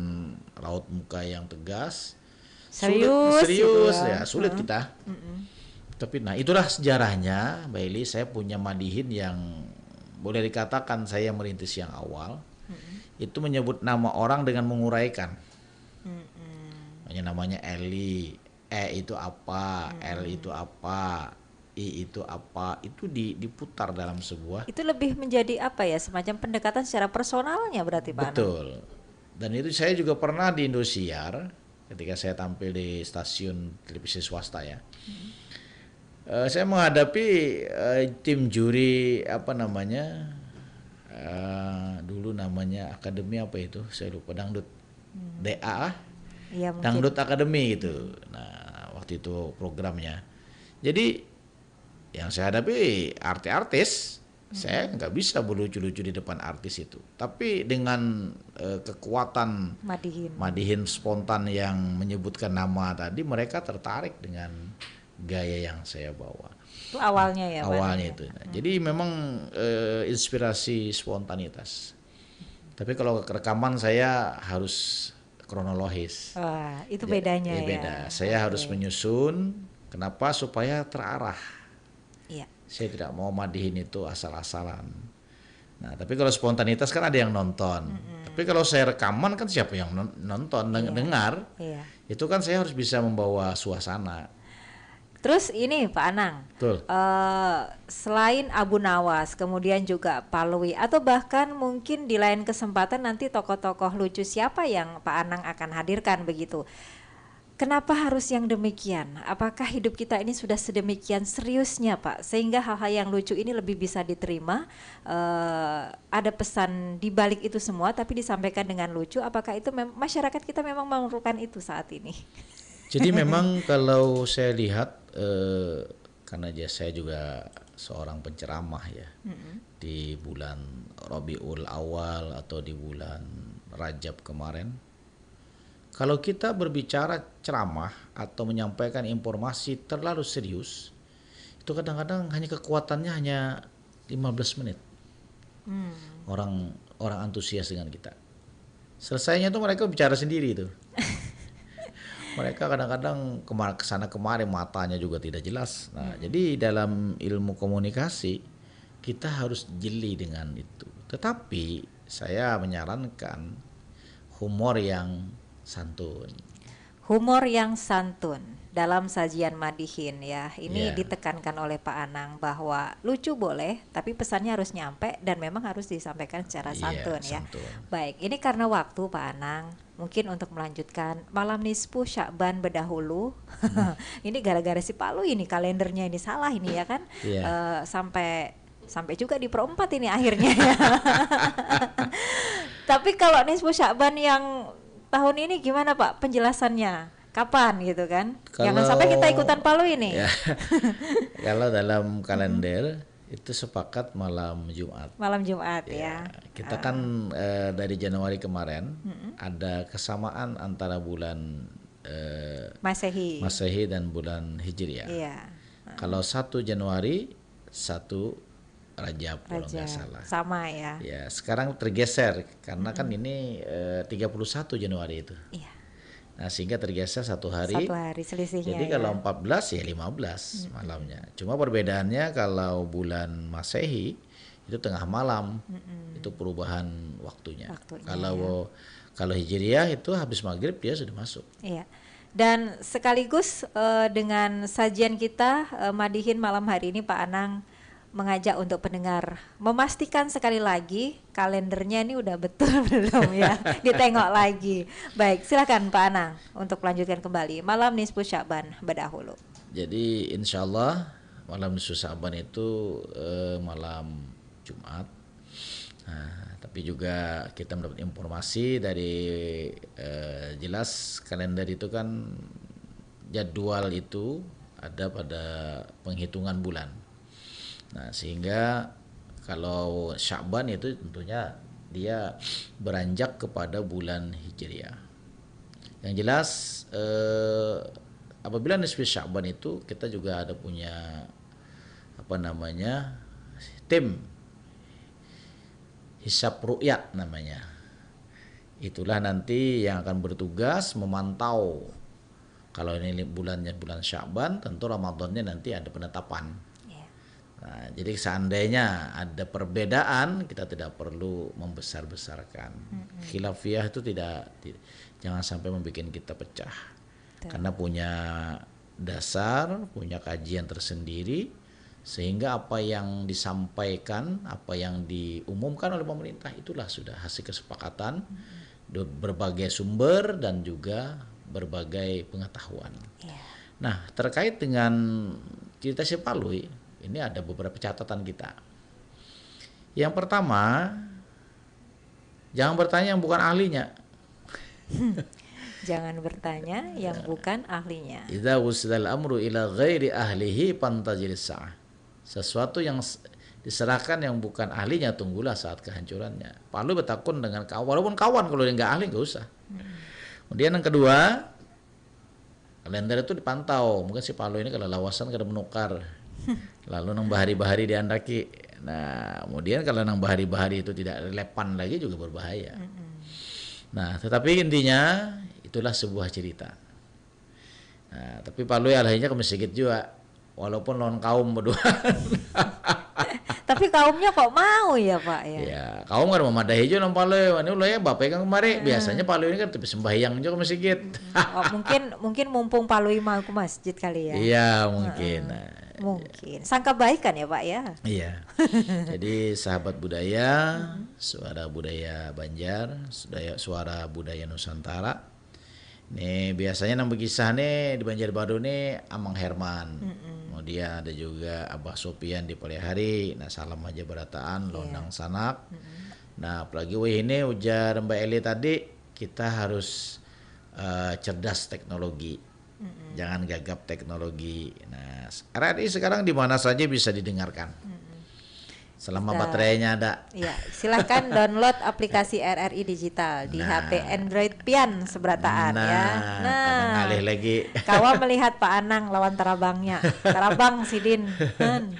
raut muka yang tegas, serius, serius gitu ya, ya sulit hmm. kita. Hmm. Tapi nah, itulah sejarahnya, Mbak Eli, saya punya madihin yang boleh dikatakan saya merintis yang awal. Hmm. Itu menyebut nama orang dengan menguraikan. Hmm. Hanya namanya Eli, E itu apa, hmm. L itu apa, I itu apa, itu di, diputar dalam sebuah. Itu lebih menjadi apa ya, semacam pendekatan secara personalnya berarti, Pak. Betul. Dan itu saya juga pernah di Indosiar, ketika saya tampil di stasiun televisi swasta ya. Hmm. Uh, saya menghadapi uh, tim juri apa namanya, uh, dulu namanya akademi apa itu, saya lupa, dangdut. Hmm. D A ah. Ya, dangdut akademi gitu. Hmm. Nah, waktu itu programnya. Jadi yang saya hadapi artis-artis, hmm. Saya nggak bisa berlucu-lucu di depan artis itu. Tapi dengan uh, kekuatan madihin. Madihin spontan yang menyebutkan nama tadi, mereka tertarik dengan gaya yang saya bawa. Itu awalnya ya, Pak? Awalnya itu. Nah, hmm. Jadi memang uh, inspirasi spontanitas. Tapi kalau rekaman saya harus kronologis. Wah, itu bedanya ya. Beda. Saya okay. harus menyusun kenapa supaya terarah. Iya. Saya tidak mau madihin itu asal-asalan. Nah, tapi kalau spontanitas kan ada yang nonton. Mm-hmm. Tapi kalau saya rekaman kan siapa yang nonton, deng- iya. dengar? Iya. Itu kan saya harus bisa membawa suasana. Terus ini Pak Anang, uh, selain Abu Nawas, kemudian juga Palui, atau bahkan mungkin di lain kesempatan nanti tokoh-tokoh lucu siapa yang Pak Anang akan hadirkan begitu? Kenapa harus yang demikian? Apakah hidup kita ini sudah sedemikian seriusnya, Pak, sehingga hal-hal yang lucu ini lebih bisa diterima? Uh, ada pesan di balik itu semua, tapi disampaikan dengan lucu. Apakah itu mem- masyarakat kita memang memerlukan itu saat ini? Jadi memang kalau saya lihat, eh, karena saya juga seorang penceramah ya, mm-hmm. di bulan Rabiul Awal atau di bulan Rajab kemarin, kalau kita berbicara ceramah atau menyampaikan informasi terlalu serius, itu kadang-kadang hanya kekuatannya hanya lima belas menit. Hmm. Orang orang antusias dengan kita. Selesainya tuh mereka bicara sendiri tuh. Mereka kadang-kadang kemar kesana kemari, matanya juga tidak jelas. Nah, hmm. Jadi dalam ilmu komunikasi kita harus jeli dengan itu. Tetapi saya menyarankan humor yang santun. Humor yang santun dalam sajian madihin ya. Ini yeah. ditekankan oleh Pak Anang bahwa lucu boleh, tapi pesannya harus nyampe dan memang harus disampaikan secara yeah, santun ya. Santun. Baik, ini karena waktu Pak Anang, mungkin untuk melanjutkan malam nisfu Syakban bedahulu. Hmm. Ini gara-gara si Palu ini, kalendernya ini salah ini ya kan. Yeah. Uh, sampai sampai juga di perempat ini akhirnya ya. Tapi kalau nisfu Syakban yang tahun ini gimana Pak penjelasannya? Kapan gitu kan? Kalau, jangan sampai kita ikutan Palu ini. Ya, kalau dalam kalender itu sepakat malam Jumat. Malam Jumat ya. Ya. Kita uh. kan uh, dari Januari kemarin uh-uh. ada kesamaan antara bulan uh, Masehi. Masehi dan bulan Hijriah. Iya. Uh. Kalau satu Januari, satu Rajab kalau nggak salah. Sama ya. Ya, sekarang tergeser karena hmm. kan ini eh, tiga puluh satu Januari itu. Iya. Nah, sehingga tergeser satu hari. Satu hari selisihnya. Jadi ya. Kalau empat belas ya lima belas hmm. malamnya. Cuma perbedaannya kalau bulan Masehi itu tengah malam. Hmm. Itu perubahan waktunya. Waktunya kalau ya. Kalau Hijriah itu habis maghrib dia sudah masuk. Iya. Dan sekaligus uh, dengan sajian kita uh, madihin malam hari ini Pak Anang mengajak untuk pendengar memastikan sekali lagi kalendernya ini udah betul belum ya, ditengok lagi. Baik, silakan Pak Anang untuk melanjutkan kembali malam nisfu Sya'ban bedahulu. Jadi insya Allah malam nisfu Sya'ban itu eh, malam Jumat. Nah, tapi juga kita mendapat informasi dari eh, jelas kalender itu kan jadwal itu ada pada penghitungan bulan. Nah, sehingga kalau Sya'ban itu tentunya dia beranjak kepada bulan Hijriah. Yang jelas eh, apabila nisfu Sya'ban itu kita juga ada punya apa namanya tim hisab ru'yat namanya. Itulah nanti yang akan bertugas memantau. Kalau ini bulannya bulan Sya'ban, tentu Ramadannya nanti ada penetapan. Ya. Nah, jadi seandainya ada perbedaan, kita tidak perlu membesar-besarkan. Khilafiyah itu tidak, ti- jangan sampai membuat kita pecah. Betul. Karena punya dasar, punya kajian tersendiri, sehingga apa yang disampaikan, apa yang diumumkan oleh pemerintah itulah sudah hasil kesepakatan do- berbagai sumber dan juga berbagai pengetahuan. Ya. Nah, terkait dengan cerita si Palui, ini ada beberapa catatan kita. Yang pertama, jangan bertanya yang bukan ahlinya. Jangan bertanya yang bukan ahlinya. Idza wusidal amru ila ghairi ahlihi fantaziris sa'ah. Sesuatu yang s- diserahkan yang bukan ahlinya, tunggulah saat kehancurannya. Palui bertakun dengan kawan, walaupun kawan, kalau dia nggak ahli nggak usah. Kemudian yang kedua, kalender itu dipantau. Mungkin si Palui ini kalau lawasan kada menukar. Lalu nang bahari-bahari diandaki. Nah, kemudian kalau nang bahari-bahari itu tidak relevan lagi juga berbahaya. Nah, tetapi intinya itulah sebuah cerita. Nah, tapi Palui alahnya ke masjid juga. Walaupun lawan kaum berdua. Tapi kaumnya kok mau ya Pak ya? Ya, kaum kada memadahi juga nang Palui. Ini ulahnya bapak kan kemari. Biasanya Palui ini kan tapi sembahyang juga ke masjid. Oh, mungkin mungkin mumpung Palui mau ke masjid kali ya. Iya, mungkin. Nah, Mungkin. Sangka baik kan ya Pak ya? Iya. Jadi sahabat budaya, suara budaya Banjar, suara, suara budaya Nusantara. Nih biasanya nang berkisah nih di Banjarbaru nih Amang Herman. Kemudian ada juga Abah Sopian di Palihari. Nah, salam aja berataan, lawan nang sanak. Nah, apalagi wih ini ujar Mbak Eli tadi, kita harus eh, cerdas teknologi. Jangan gagap teknologi. Nah, R R I sekarang di mana saja bisa didengarkan. Selama Bisa. Baterainya ada. Ya, silahkan download aplikasi R R I Digital di Nah. H P Android pian seberataan Nah, ya. Kada ngalih lagi. Kawa melihat Pak Anang lawan tarabangnya. Tarabang sidin. Hen.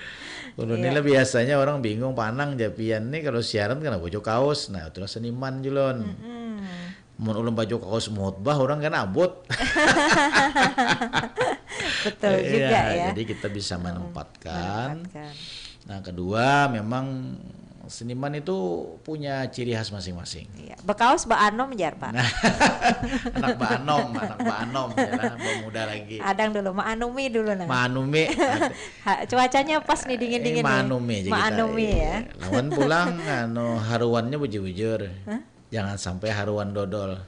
Ulun ni Iya. lah biasanya orang bingung, Pak Anang ja pian nih kalau siaran kena baju kaos. Nah, itulah seniman julun. Hmm, Mun ulun baju kaos khutbah, orang kan abut. Betul juga ya. Jadi kita bisa menempatkan. Menempatkan. Nah, kedua memang seniman itu punya ciri khas masing-masing. Iya. Bekaos Mbak Anom jar Pak. Nah, anak Mbak Anom, anak Mbak Anom, ya lah, Mbak muda lagi. Adang dulu, Mbak Anumi dulu nah. Manumi. Ha, cuacanya pas nih dingin-dingin Eh, nih. Manumi aja Mbak kita, Anumi iya. Ya. Lawan pulang, anu, haruannya bujur-bujur. Jangan sampai haruan dodol.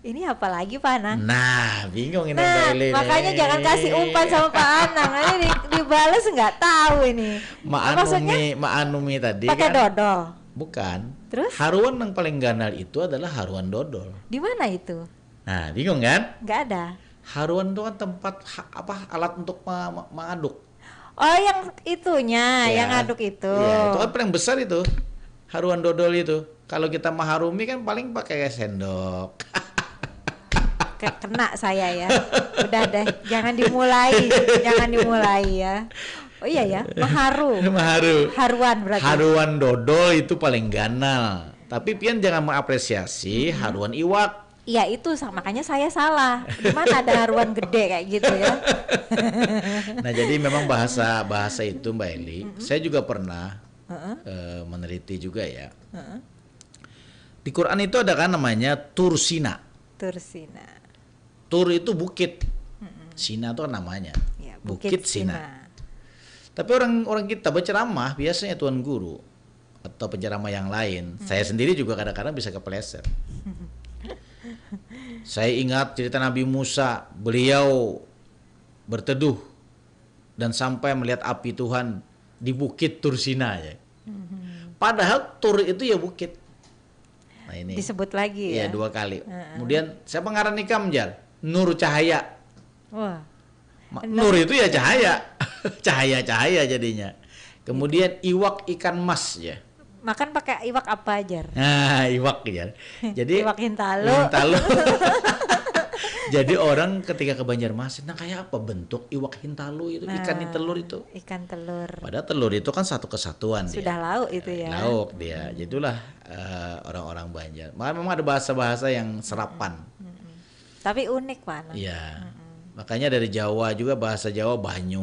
Ini apa lagi Pak Anang? Nah, bingung ini Nah, Mbak Eli makanya nih. Jangan kasih umpan sama Pak Anang. Ini di, dibales nggak tahu ini. Mbak Apa maksudnya? Anumi, Mbak Anumi tadi Pakai kan. Dodol. Bukan. Terus? Haruan yang paling ganal itu adalah haruan dodol. Di mana itu? Nah, bingung kan? Nggak ada. Haruan itu kan tempat ha- apa alat untuk ma- ma- mengaduk. Oh, yang itunya, Ya. yang ngaduk itu. Iya, itu kan paling besar itu. Haruan dodol itu. Kalau kita maharumi kan paling pakai sendok. Ke- kena saya ya. Udah deh, jangan dimulai, jangan dimulai ya. Oh iya ya, maharu. Maharu. Haruan berarti. Haruan dodol itu paling ganal. Tapi pian jangan mengapresiasi haruan iwak. Iya itu sa- makanya saya salah. Di mana ada haruan gede kayak gitu ya? Nah, jadi memang bahasa bahasa itu Mbak Eli, saya juga pernah eh, meneliti juga ya. Di Quran itu ada kan namanya Tur Sina. Tursina. Tur itu bukit. Sina itu kan namanya. Ya, Bukit Sina. Tapi orang orang kita berceramah biasanya tuan guru atau penceramah yang lain. Hmm. Saya sendiri juga kadang-kadang bisa kepleset. Saya ingat cerita Nabi Musa, beliau berteduh dan sampai melihat api Tuhan di bukit Tursina ya. Hmm. Padahal Tur itu ya bukit. Nah ini. Disebut lagi ya. Iya, dua kali. Uh-uh. Kemudian siapa ngaran ikam, jar? Nur Cahaya. Wah. Nur itu ya cahaya. Cahaya-cahaya jadinya. Kemudian iwak ikan mas ya. Makan pakai iwak apa, jar? Nah, iwak ya. Jadi iwak hintalu. Hintalu. Jadi orang ketika ke Banjarmasin, nah kayak apa bentuk iwak hintalu itu, ikan, nah, telur itu? Ikan telur. Padahal telur itu kan satu kesatuan. Sudah dia. Lauk itu ya. Lauk dia. Hmm. Jadilah uh, orang-orang Banjar. Memang ada bahasa-bahasa yang serapan. Hmm. Tapi unik, Pak. Iya. Mm-mm. Makanya dari Jawa juga, bahasa Jawa banyu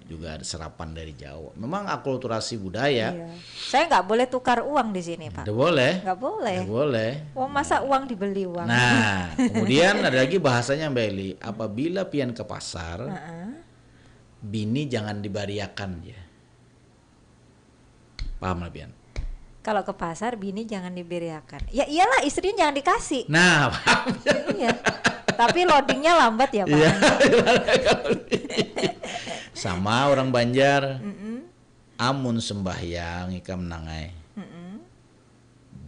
juga ada serapan dari Jawa. Memang akulturasi budaya. Iya. Saya nggak boleh tukar uang di sini, Pak. Nggak boleh. Nggak boleh. Nggak boleh. Oh, masa uang dibeli uang? Nah, kemudian ada lagi bahasanya, Mbak Eli. Apabila pian ke pasar, uh-uh, bini jangan dibariakan ya. Paham lah pian? Kalau ke pasar, bini jangan dibiriakan. Ya iyalah, istrinya jangan dikasih. Nah, paham. Iya. Tapi loadingnya lambat ya, Pak? Iya. Sama orang Banjar. Mm-mm. Amun sembahyang ikam nangai. Mm-mm.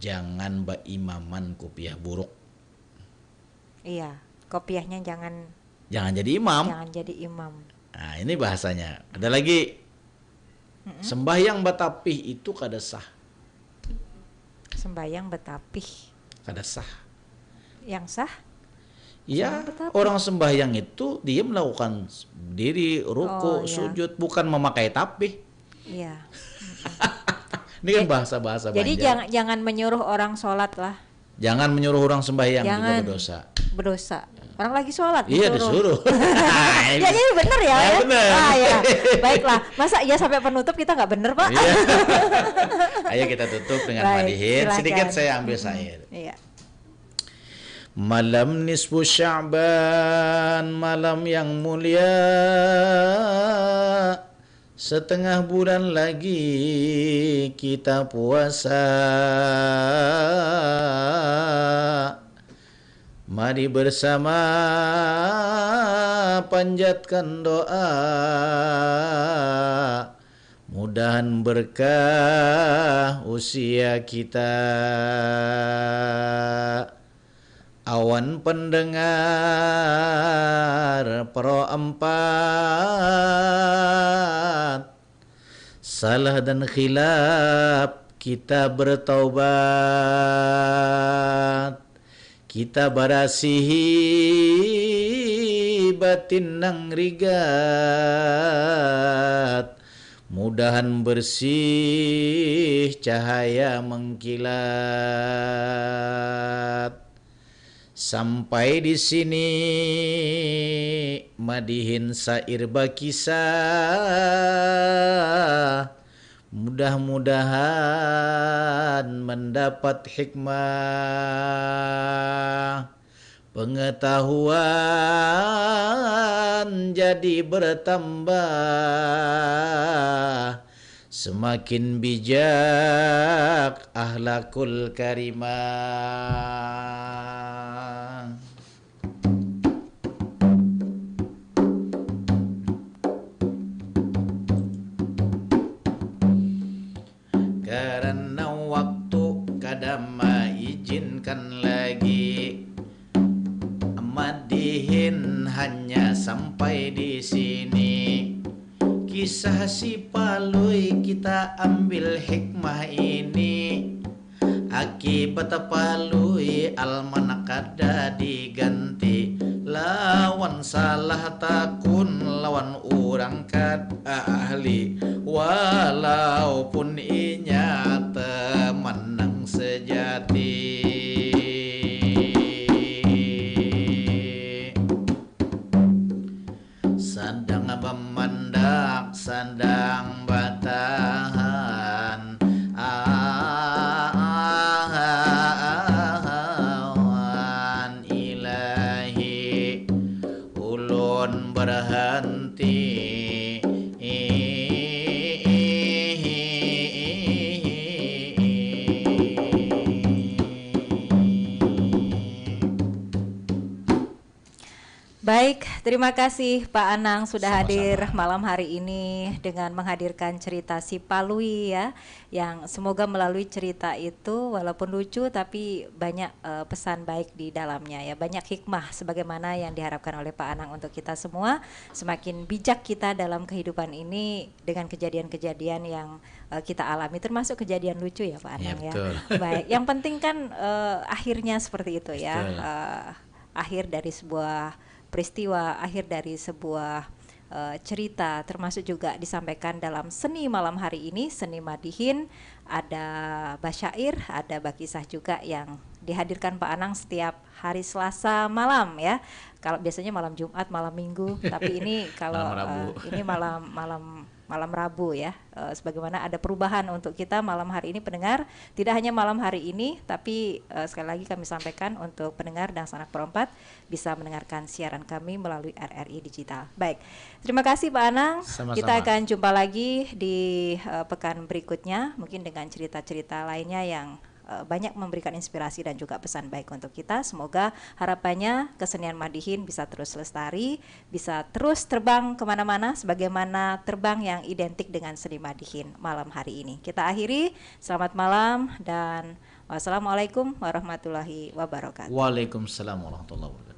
Jangan baimaman kupiah buruk. Iya, kopiahnya jangan. Jangan jadi imam. Jangan jadi imam. Nah, ini bahasanya. Ada lagi. Mm-mm. Sembahyang batapih itu kada sah. Sembahyang batapih. Kada sah. Yang sah? Ya, sembahyang batapih. Orang sembahyang itu dia melakukan diri, ruku, oh, ya, sujud, bukan memakai tapih. Iya. Ini kan bahasa-bahasa Banjar. Jadi jangan, jangan menyuruh orang sholat lah. Jangan menyuruh orang sembahyang juga berdosa. Jangan. Berdosa. Orang lagi sholat, iya, disuruh. Disuruh. Ya, jadi bener ya, ya, ya? Bener. Ah, ya. Baiklah. Masa iya sampai penutup kita nggak bener, Pak? Iya. Ayo kita tutup dengan, baik, madihin. Silakan. Sedikit saya ambil syair. Iya. Malam nisfu Sya'ban, malam yang mulia. Setengah bulan lagi kita puasa. Mari bersama panjatkan doa. Mudahan berkah usia kita. Awan pendengar Pro Empat, salah dan khilaf kita bertaubat, kita barasihi batin nang rigat, mudahan bersih cahaya mengkilat. Sampai di sini madihin syair bakisah. Mudah-mudahan mendapat hikmah, pengetahuan jadi bertambah. Semakin bijak akhlakul karimah. Karena waktu kada maizinkan lagi. Madihin hanya sampai di sini. Kisah si Palui kita ambil hikmah ini. Akibat Palui almanak kada diganti. Lawan salah takun lawan urang kada ahli. Walaupun inya teman nang sejati. Sadang bamandak, sadang batahan. Awan ilahi, ulun berhenti. Terima kasih Pak Anang sudah Sama-sama. hadir malam hari ini dengan menghadirkan cerita si Palui ya, yang semoga melalui cerita itu walaupun lucu tapi banyak uh, pesan baik di dalamnya ya, banyak hikmah sebagaimana yang diharapkan oleh Pak Anang untuk kita semua, semakin bijak kita dalam kehidupan ini dengan kejadian-kejadian yang uh, kita alami, termasuk kejadian lucu ya Pak Anang ya. ya. Betul. Baik, yang penting kan uh, akhirnya seperti itu ya. Betul. Uh, akhir dari sebuah peristiwa, akhir dari sebuah uh, cerita, termasuk juga disampaikan dalam seni malam hari ini, seni madihin, ada basyair, ada bakisah juga yang dihadirkan Pak Anang setiap hari Selasa malam ya. Kalau biasanya malam Jumat, malam Minggu, tapi ini kalau malam uh, ini malam malam malam Rabu ya. Uh, sebagaimana ada perubahan untuk kita malam hari ini pendengar, tidak hanya malam hari ini, tapi uh, sekali lagi kami sampaikan untuk pendengar dan sanak perempat bisa mendengarkan siaran kami melalui R R I Digital. Baik, terima kasih Pak Anang. Sama-sama. Kita akan jumpa lagi di uh, pekan berikutnya, mungkin dengan cerita-cerita lainnya yang uh, banyak memberikan inspirasi dan juga pesan baik untuk kita. Semoga harapannya kesenian madihin bisa terus lestari, bisa terus terbang kemana-mana sebagaimana terbang yang identik dengan seni madihin malam hari ini. Kita akhiri, selamat malam dan wassalamualaikum warahmatullahi wabarakatuh. Waalaikumsalam warahmatullahi wabarakatuh.